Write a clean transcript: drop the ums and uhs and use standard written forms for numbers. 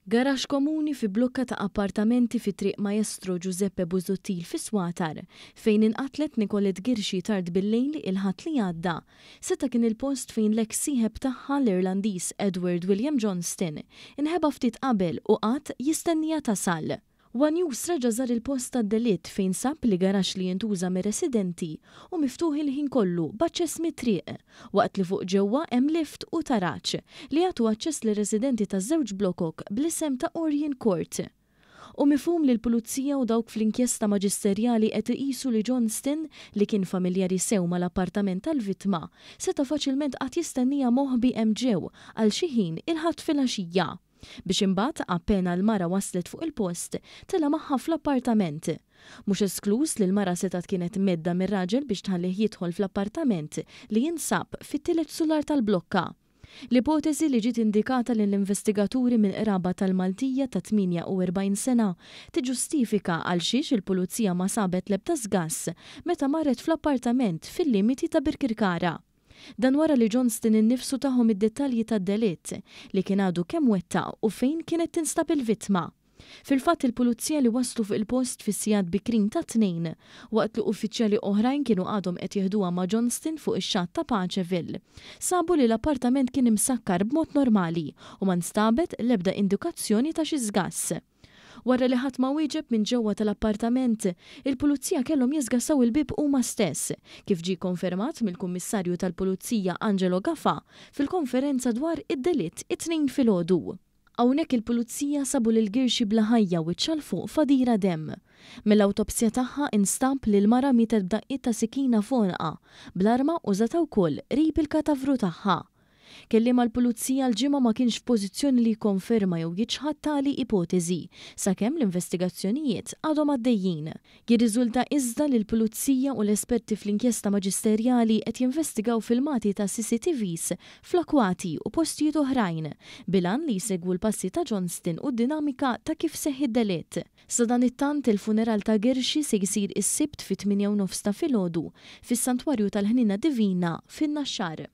Garaxx komuni fi blokka ta' appartamenti fi Triq Maestro Giuseppe Busuttil fis-Swatar, fejn inqatlet Nicolette Ghirxi tard bil-lejl il-Ħadd li għadda, seta' kien il-post fejn l-eks sieħeb tagħha l-Irlandiż Edward William Johnston inħeba ftit qabel u qagħad jistenniha tasal. One News reġa' żar il-post tad-delitt fejn sab li garaxx li jintuża mir-residenti hu miftuħ il-ħin kollu b'aċċess mit-triq, waqt li fuq ġewwa hemm lift u taraġ li jagħtu aċċess lir-residenti taż-żewġ blokok bl-isem ta' Orion Court. Hu mifhum li l-Pulizija u dawk fl-inkjesta maġisterjali qed iqisu li Johnston, li kien familjari sew mal-appartament tal-vittma, seta' faċilment qagħad jistenniha moħbi hemm ġew għal xi ħin il-Ħadd filgħaxija. Biex imbagħad, appena l-mara waslet fuq il-post, tela' magħha fl-appartament. Mhux eskluż li l-mara setgħet kienet mhedda mir-raġel biex tħallih jidħol fl-appartament li jinsab fit-tielet sular tal-blokka. L-ipoteżi li ġiet indikata lill-investigaturi mill-qraba tal-Maltija ta' 48 sena tiġġustifika għalxiex il-Pulizija ma sabet l-ebda sgass meta marret fl-appartament fil-limiti ta' Birkirkara. Dan wara li Johnston innifsu tahom id-dettalji tad-delitt li kien għadu kemm wettaq u fejn kienet tinstab il-vittma. Fil-fatt il-Pulizija li waslu fuq il-post fis-sigħat bikrin tat-Tnejn, waqt li uffiċjali oħrajn kienu għadhom qed jeħduha ma' Johnston fuq ix-xatt ta' Paceville, sabu li l-appartament kien imsakkar b'mod normali u ma nstabet l-ebda indikazzjoni ta' xi sgass. Wara li ħadd ma wieġeb minn ġewwa tal-appartament, il-Pulizija kellhom jiżgassaw il-bieb huma stess, kif ġie kkonfermat mill-Kummissarju tal-Pulizija Angelo Gafà fil-konferenza dwar id-delitt it-Tnejn filgħodu. Hawnhekk il-Pulizija sabu lil Ghirxi bla ħajja wiċċha 'l fuq f'għadira demm. Mill-awtopsja tagħha instab li l-mara mietet b'daqqiet ta' sikkina f'għonqha, bl-arma użata wkoll qrib il-katavru tagħha. Kelliem għall-Pulizija l-Ġimgħa ma kienx f'pożizzjoni li jikkonferma jew jiċħad tali ipoteżi sakemm l-investigazzjonijiet għadhom għaddejjin. Jirriżulta iżda li l-Pulizija u l-esperti fl-inkjesta maġisterjali qed jinvestigaw filmati ta' CCTVs fl-akwati u postijiet oħrajn bil-għan li jsegwu l-passi ta' Johnston u d-dinamika ta' kif seħħ id-delitt. Sadanittant, il-funeral ta' Ghirxi se jsir is-Sibt fit-tmienja u nofs ta' filgħodu fis-Santwarju tal-Ħniena Divina fin-Naxxar.